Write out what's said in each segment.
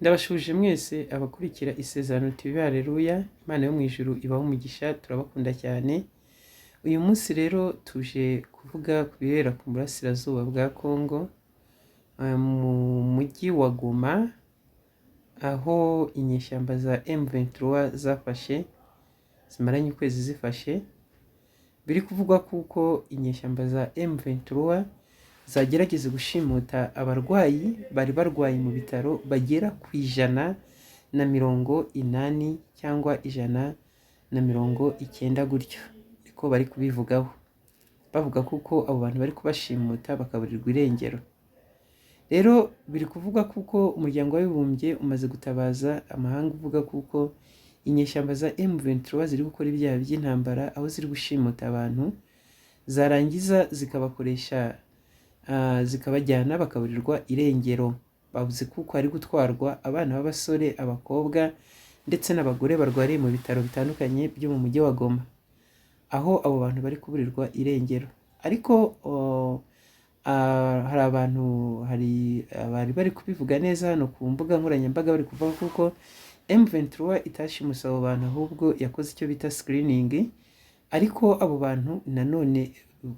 Ndabashuje mwese abakurikira Isezerano TV. Haleluya! Imana yo mu ijuru ibahe umugisha, turabakunda cyane. Uyu munsi rero tuje kuvuga ku bibera ku burasirazuba bwa Congo, mu mujyi wa Goma, aho inyeshyamba za M23 zafashe, zimaranye ukwezi zifashe. Biri kuvugwa kuko inyeshyamba za M23 zagerageza gushimuta abarwayi bari barwaye mu bitaro bagera ku 180 cyangwa 190 gutyo, niko bari kubivugaho, bavuga kuko abo bantu bari kubashimuta bakaburirwa irengero. Rero biri kuvugwa kuko Umuryango w'Abibumbye umaze gutabaza amahanga uvuga kuko inyeshyamba za M23 ziri gukora ibyaha by'intambara, aho ziri gushimuta abantu, zarangiza zikabakoresha, zikabajyana bakaburirwa irengero. Bavuze kuko hari gutwarwa abana b'abasore, abakobwa ndetse n'abagore barwariye mu bitaro bitandukanye byo mu mujyi wa Goma, aho abo bantu bari kuburirwa irengero. Ariko hari abantu, hari abari bari kubivuga neza hano ku mbuga nkoranyambaga, bari kuvuga kuko M23 itashimuse abo bantu, ahubwo yakoze icyo bita screening. Ariko abo bantu nanone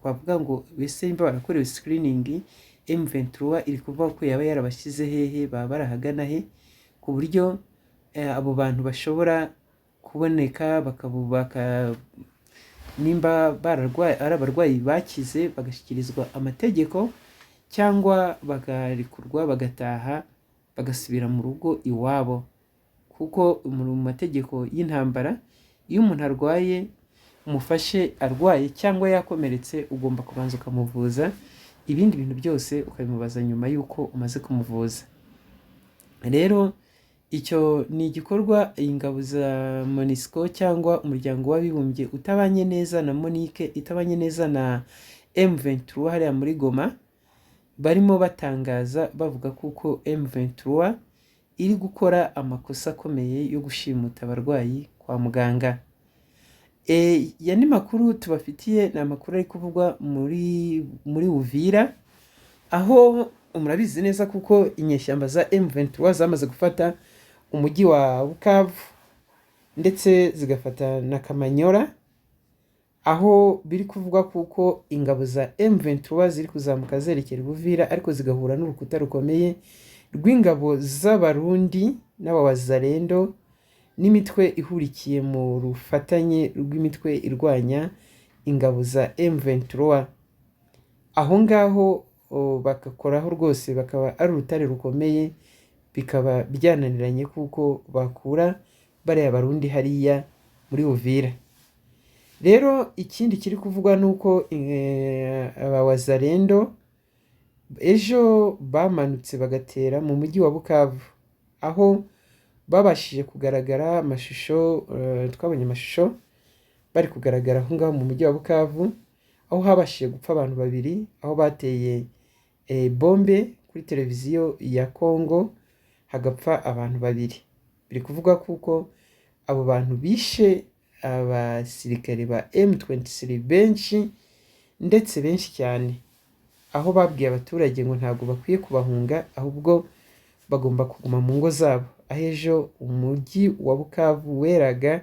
bavuga ngo bese nimba barakorewe screening, M23 iri kuvuga ko yaba yarabashyize hehe, baba barahagana he, ku buryo abo bantu bashobora kuboneka, bakabubaka, nimba bararwaye ari abarwayi bakize bagashyikirizwa amategeko, cyangwa bakarekurwa bagataha bagasubira mu rugo iwabo. Kuko mu mategeko y'intambara, iyo umuntu arwaye, umufashe arwaye cyangwa yakomeretse, ugomba kubanza ukamuvuza, ibindi bintu byose ukabimubaza nyuma y'uko umaze kumuvuza. Rero icyo ni igikorwa ingabo za MONUSCO cyangwa Umuryango w'Abibumbye utabanye neza na MONUC, itabanye neza na M23 hariya muri Goma, barimo batangaza bavuga kuko M23 iri gukora amakosa akomeye yo gushimuta abarwayi kwa muganga. Ya ni makuru tubafitiye, ni amakuru ari kuvugwa muri Uvira, aho murabizi neza kuko inyeshyamba za M23 zamaze gufata umujyi wa Bukavu ndetse zigafata na Kamanyora, aho biri kuvugwa kuko ingabo za M23 ziri kuzamuka zerekera Uvira, ariko zigahura n'urukuta rukomeye rw'ingabo z'Abarundi n'Abawazalendo n'imitwe ihurikiye mu rufatanye rw'imitwe irwanya ingabo za M23. Aho ngaho bagakoraho rwose, bakaba ari urutare rukomeye, bikaba byananiranye kuko bakura bariya Barundi hariya muri Uvira. Rero ikindi kiri kuvugwa ni uko Abawazalendo ejo bamanutse bagatera mu mujyi wa Bukavu, aho babashije kugaragara amashusho, twabonye amashusho bari kugaragara aho ngaho mu mujyi wa Bukavu, aho habashije gupfa abantu babiri, aho bateye bombe kuri televiziyo ya Congo hagapfa abantu babiri. Biri kuvuga kuko abo bantu bishe abasirikare ba M23 benshi, ndetse benshi cyane, aho babwiye abaturage ngo ntabwo bakwiye kubahunga, ahubwo bagomba kuguma mu ngo zabo, aho ejo umujyi wa Bukavu weraga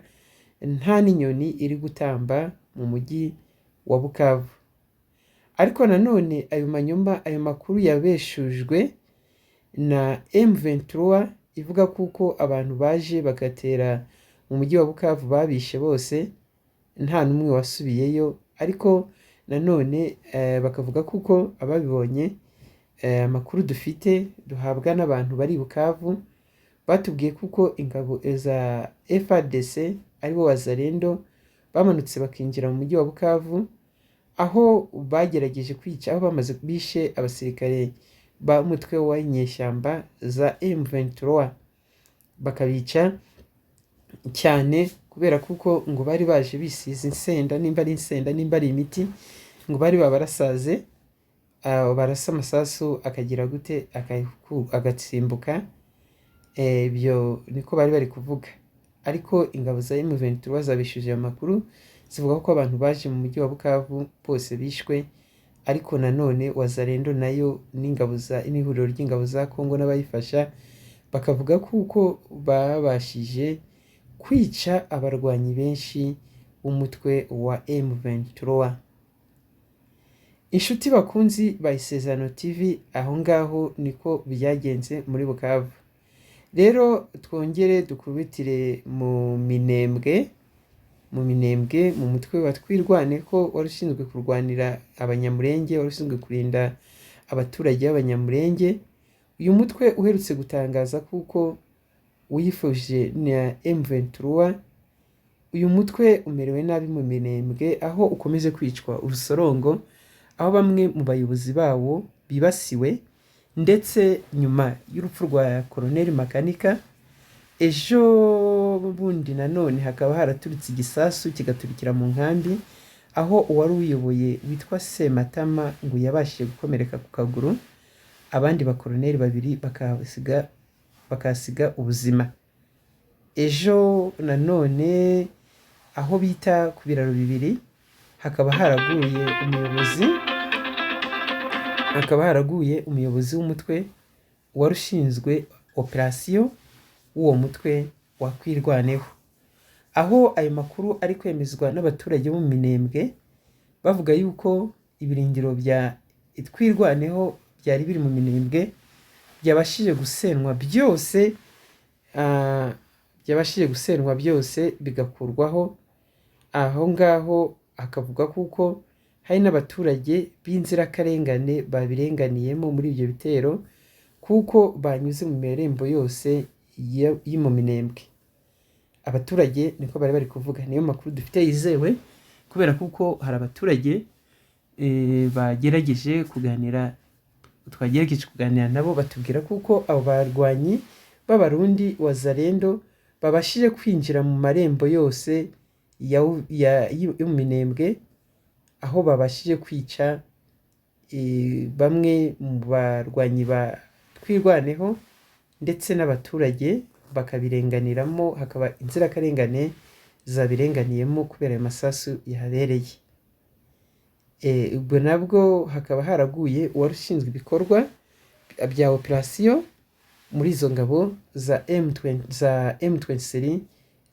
nta n'inyoni iri gutamba mu mujyi wa Bukavu. Ariko nanone ayo manyuma, ayo makuru yabeshujwe na M23 ivuga kuko abantu baje bagatera mu mujyi wa Bukavu babishe bose, nta n'umwe wasubiyeyo. Ariko nanone bakavuga kuko ababibonye, amakuru dufite duhabwa n'abantu bari i Bukavu, batubwiye kuko ingabo za FARDC, aribo Wazalendo, bamanutse bakinjira mu mujyi wa Bukavu, aho bagerageje kwica, aho bamaze bishe abasirikare ba mutwe w'inyeshyamba za M23, bakabica cyane kubera kuko ngo bari baje bisize insenda, nimba ari insenda, nimba ari imiti, ngo bari babarasaze, barasa amasasu akagira gute, agatsimbuka. Ibyo niko bari bari kuvuga. Ariko ingabo za M23 zabishuje ayo makuru, zivuga ko abantu baje mu mujyi wa Bukavu bose bishwe. Ariko nanone Wazalendo nayo n'ingabo za n'ihuriro ry'ingabo za Congo n'abayifasha. Bakavuga kuko babashije kwica abarwanyi benshi b'umutwe wa M23. Inshuti bakunzi ba Isezerano TV, aho ngaho niko byagenze muri Bukavu. Rero twongere dukubitire mu Minembwe, mu Minembwe, mu mutwe wa Twirwaneho wari ushinzwe kurwanira Abanyamurenge, wari ushinzwe kurinda abaturage b'Abanyamurenge. Uyu mutwe uherutse gutangaza kuko wifuje na M23. Uyu mutwe umerewe nabi mu Minembwe, aho ukomeje kwicwa urusorongo, aho bamwe mu bayobozi bawo bibasiwe, ndetse nyuma y'urupfu rwa Colonel Makanika ejo bundi, nanone hakaba haraturitse igisasu kigaturikira mu nkambi, aho uwari uyoboye witwa Sematama ngo yabashije gukomereka ku kaguru, abandi bakoroneri babiri bakahasiga ubuzima. Ejo nanone aho bita ku biraro bibiri hakaba haraguye umuyobozi, w'umutwe wari ushinzwe operasiyo w'uwo mutwe wa Twirwaneho, aho ayo makuru ari kwemezwa n'abaturage bo mu Minembwe, bavuga yuko ibirindiro bya Twirwaneho byari biri mu Minembwe byabashije gusenwa byose, byabashije gusenwa byose bigakurwaho. Aho ngaho hakavuga kuko hari n'abaturage b'inzirakarengane babirenganiyemo muri ibyo bitero, kuko banyuze mu marembo yose yo mu Minembwe. Abaturage niko bari bari kuvuga, niyo makuru dufite yizewe, kubera kuko hari abaturage bagerageje kuganira, twagerageje kuganira nabo, batubwira kuko abo barwanyi b'Abarundi Wazalendo babashije kwinjira mu marembo yose yo mu Minembwe, aho babashije kwica bamwe mu barwanyi ba Twirwaneho ndetse n'abaturage bakabirenganiramo, hakaba inzirakarengane zabirenganiyemo kubera ayo masasu yahabereye. Ubwo nabwo hakaba haraguye uwari ushinzwe ibikorwa bya operasiyo muri izo ngabo za M20, za M23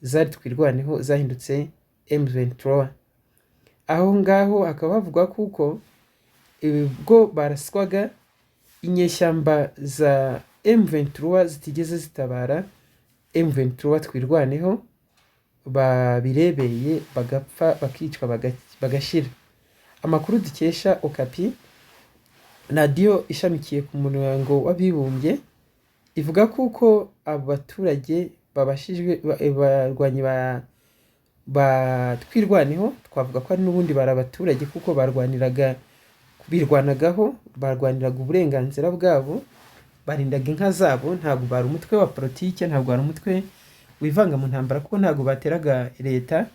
zari Twirwaneho zahindutse M23. Aho ngaho hakaba havugwa kuko ubwo baraswaga inyeshyamba za M23 zitigeze zitabara M23 Twirwaneho, babirebeye bagapfa, bakicwa, bagashira. Amakuru dukesha Okapi, radiyo ishamikiye ku muryango w'abibumbye, ivuga kuko abo baturage babashijwe barwanyi ba Twirwaneho, twavuga ko ari n'ubundi bari abaturage kuko barwaniraga, birwanagaho, barwaniraga uburenganzira bwabo, barindaga inka zabo. Ntabwo bari umutwe wa politike, ntabwo bari umutwe wivanga mu ntambara, kuko ntabwo bateraga leta.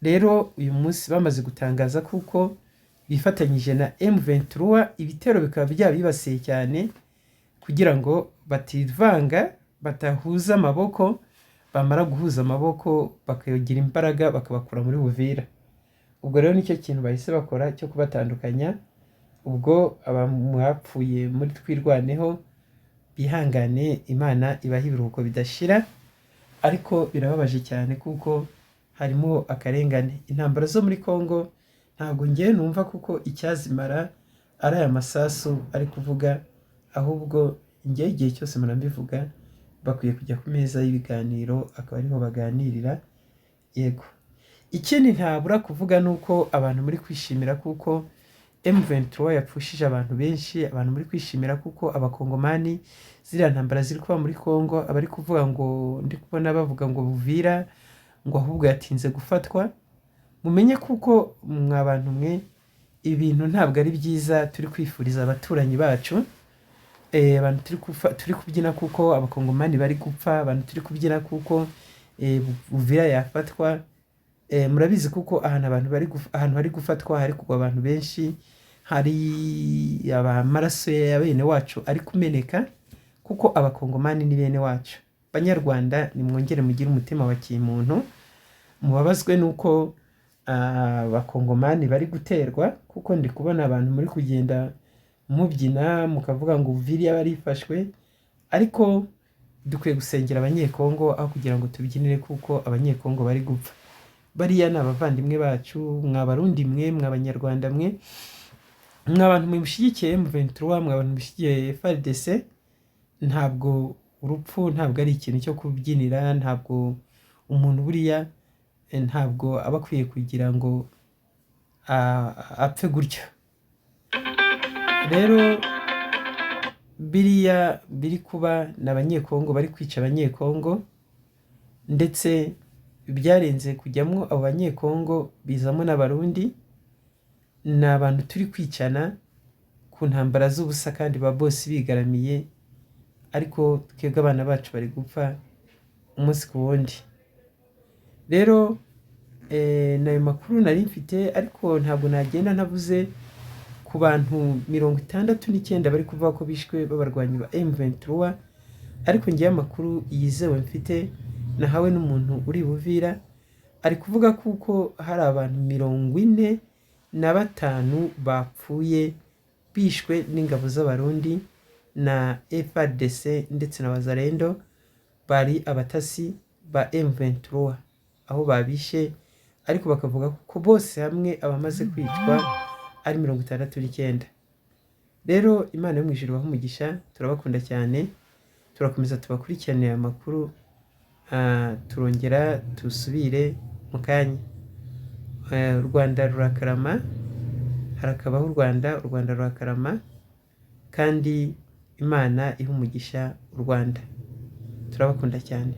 Rero uyu munsi bamaze gutangaza kuko bifatanyije na M23, ibitero bikaba byabibasiye cyane kugira ngo bativanga, batahuza amaboko, bamara guhuza amaboko bakagira imbaraga bakabakura muri Buvira. Ubwo rero nicyo kintu bahise bakora cyo kubatandukanya. Ubwo abapfuye muri Twirwaneho bihangane, Imana ibahe ibiruhuko bidashira, ariko birababaje cyane kuko harimo akarengane. Intambara zo muri Congo ntabwo ngewe numva kuko icyazimara ari aya masasu ari kuvuga, ahubwo ngewe igihe cyose mbivuga, bakwiye kujya ku meza y'ibiganiro akaba ariho baganirira. Yego, ikindi ntabura kuvuga ni uko abantu muri kwishimira kuko M23 yapfushije abantu benshi, abantu muri kwishimira kuko Abakongomani ziriya ntambara ziri kuba muri Congo, abari kuvuga ngo ndi kubona bavuga ngo Buvira ngo ahubwo yatinze gufatwa. Mumenye kuko mwa bantu mwe, ibintu ntabwo ari byiza turi kwifuriza abaturanyi bacu. Abantu turi kubyina kuko Abakongomani bari gupfa, abantu turi kubyina kuko Buvira yafatwa. Murabizi kuko ahantu abantu bari ahantu hari gufatwa hari kugwa abantu benshi, hari amaraso ya bene wacu ari kumeneka, kuko Abakongomani ni bene wacu. Banyarwanda, nimwongere mugire umutima wa kimuntu, mubabazwe nuko Abakongomani bari guterwa, kuko ndi kubona abantu muri kugenda mubyina mukavuga ngo Uvira barifashwe, ariko Dukwiye gusengera Abanyekongo aho kugira ngo tubyinire kuko Abanyekongo bari gupfa. Bariya ni abavandimwe bacu. Mwa Barundi mwe, mwa Banyarwanda mwe, mwa bantu mwe mushyigikiye M23, mwa bantu mushyigikiye FARDC, ntabwo urupfu ntabwo ari ikintu cyo kubyinira. Ntabwo umuntu buriya ntabwo aba akwiye kugira ngo apfe gutyo. Rero biriya biri kuba ni Abanyekongo bari kwica Abanyekongo, ndetse byarenze kujyamo abo Banyekongo, bizamo n'Abarundi. Ni abantu turi kwicana ku ntambara z'ubusa kandi ba bosi bigaramiye, ariko twebwe abana bacu bari gupfa umunsi ku wundi. Rero ni ayo makuru nari mfite, ariko ntabwo nagenda ntavuze ku bantu 69 bari kuvuga ko bishwe b'abarwanyi ba M23. Ariko ngewe amakuru yizewe mfite nahawe n'umuntu uri Buvira, ari kuvuga kuko hari abantu 45 bapfuye bishwe n'ingabo z'Abarundi na FARDC ndetse na Wazalendo, bari abatasi ba M23 aho babishe, ariko bakavuga ko bose hamwe abamaze kwicwa ari 69. Rero Imana yo mu ijuru ibahe umugisha, turabakunda cyane, turakomeza tubakurikiranire aya makuru, turongera tusubire mu kanya. U Rwanda rurakarama, harakabaho u Rwanda, u Rwanda rurakarama, kandi Imana ihe umugisha u Rwanda. Turabakunda cyane.